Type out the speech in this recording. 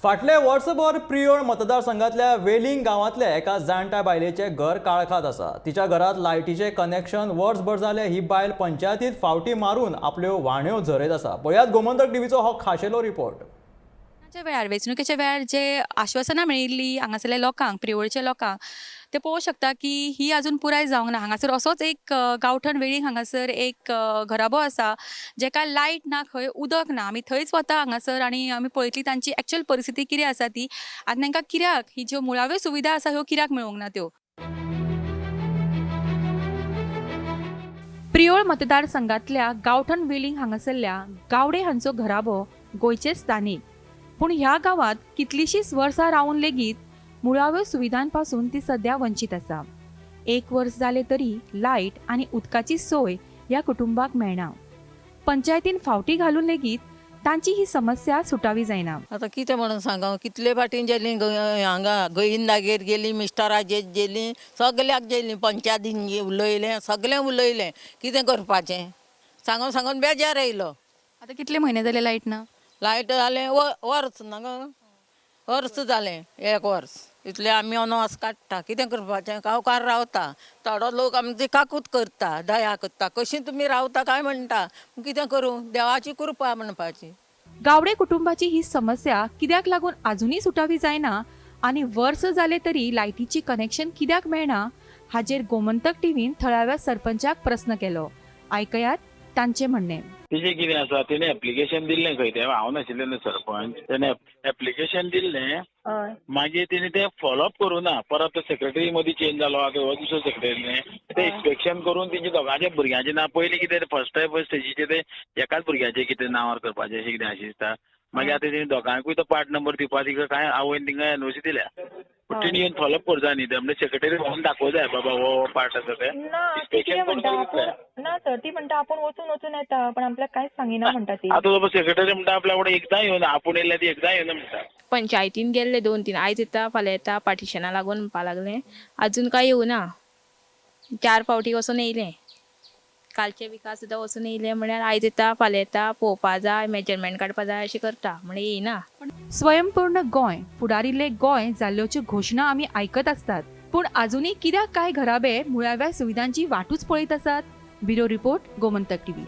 फाटले वर्सभर प्रियोळ मतदारसंघातल्या वेलिंग गांवांतल्या एका जाणट्या बायलेचें घर काळखांत आसा. तिच्या घरांत लायटीचें कनेक्शन वर्सभर जालें. ही बायल पंचायतीत फावटी मारून आपल्यो व्हाण्यो झरयत आसा. पळयात गोमंतक टीव्हीचो हो खाशेलो रिपोर्ट. च्या वेळार, वेंचणुकेच्या वेळार जे आश्वासनां मेळिल्लीं हांगासरल्या लोकांक, प्रियोळच्या लोकांक, ते पळोवंक शकता की ही अजून पुराय जावंक ना. हांगासर असोच एक गांवठण वेळींग हांगासर एक घराबो आसा जेका लायट ना, खंय उदक ना. आमी थंयच वता हांगासर आनी आमी पळयतली तांची एक्चुअल परिस्थिती कितें आसा ती आनी तांकां कित्याक ही ज्यो मुळाव्यो सुविधा आसा ह्यो कित्याक मेळूंक ना त्यो. प्रियोळ मतदारसंघातल्या गांवठण वेलिंग हांगासरल्या गावडे हांचो घराबो गोंयचे स्थानीक, पूण ह्या गांवांत कितलींशींच वर्सां रावन लेगीत मुळाव्यो सुविधांपासून ती सध्या वंचीत आसा. एक वर्स जालें तरी लायट आनी उदकाची सोय ह्या कुटुंबाक मेळना. पंचायतीन फावटी घालून लेगीत तांची ही समस्या सुटावी जायना. आतां कितें म्हणून सांगो, कितले फाटीं गेलीं हांगा गोविंदागेर गेलीं, मिस्टराचेर गेलीं, सगल्याक गेलीं, पंचायतीन उलयलें, सगलें उलयलें. कितें करपाचें सांगोन सांगोन बेजार येयलो. आतां कितले म्हयने जाले लायट ना? लायट जालें वर्स ना गो, वर्स जालें, एक वर्स. इतलें आमी अनवास काडटा. कितें करपाचें, गांवकार रावता थोडो लोक आमची काकूत करता, दया करता, कशी तुमी रावता काय म्हणटा. कितें करूं, देवाची कृपा म्हणपाची. गावडे कुटुंबाची ही समस्या कित्याक लागून आजुनूय सुटावी जायना आनी वर्स जालें तरी लायटीची कनेक्शन कित्याक मेळना हाजेर गोमंतक टीव्हीन थळाव्या सरपंचाक प्रस्न केलो. आयकयात तांचें म्हणणें. तेजें कितें आसा, तेणें एप्लिकेशन दिल्लें खंय तें, हांव नाशिल्लें न्हू सरपंच, तेणें एप्लिकेशन दिल्लें, मागीर तेणी तें फॉलोअप करूं ना. परत तो सेक्रेटरी मदीं चेंज जालो, आतां हो दुसरो सेक्रेटरी न्ही, तें इन्स्पेक्शन करून तेंचे दोगांच्या भुरग्यांचें नांव पयलीं कितें फर्स्ट टायम स्टेजीचें तें एकाच भुरग्याचें कितें नांवार करपाचें अशें कितें आशिल्लें दिसता. मागीर आतां तेणी दोगांकूय तो पार्ट नंबर दिवपा तिका कांय आवयन तिंगा एनओसी दिल्या, पूण तेणी येवन फॉलोअप करूं जाय न्ही तें, म्हणजे सेक्रेटरी भोंवन दाखोवं जाय बाबा हो पार्ट आसा तें. ना, ती इन्स्पेक्शन कितें करून म्हणटा दितले. आपूण ना सर, ती म्हणटा आपूण वचून वचून येता पण आपल्याक कांयच सांगिना म्हणटा ती. आतां तो सेक्रेटरी म्हणटा आपल्या कडेन एकदां येवना, आपूण येयल्या ती एकदां येवना म्हणटा. पंचायतीन गेल्ले 2-3, आयज येता फाल्यां येता पार्टिशना लागून म्हणपा लागले, अजून काय येवना. 4 फावटी वचून येयलें, कालचे विका सुद्दां वचून येयलें. म्हळ्यार आयज येता फाल्यां येता, पळोवपा जाय, मेजरमेंट काडपा जाय अशें करता, म्हण येयना. स्वयंपूर्ण गोंय, फुडारिल्ले गोंय जाल्ल्योच्यो घोशणा आमी आयकत आसतात, पूण आजुनूय कित्याक कांय घराबे मुळाव्या सुविधांची वाटूच पळयत आसात? Bureau report, Gomantak TV.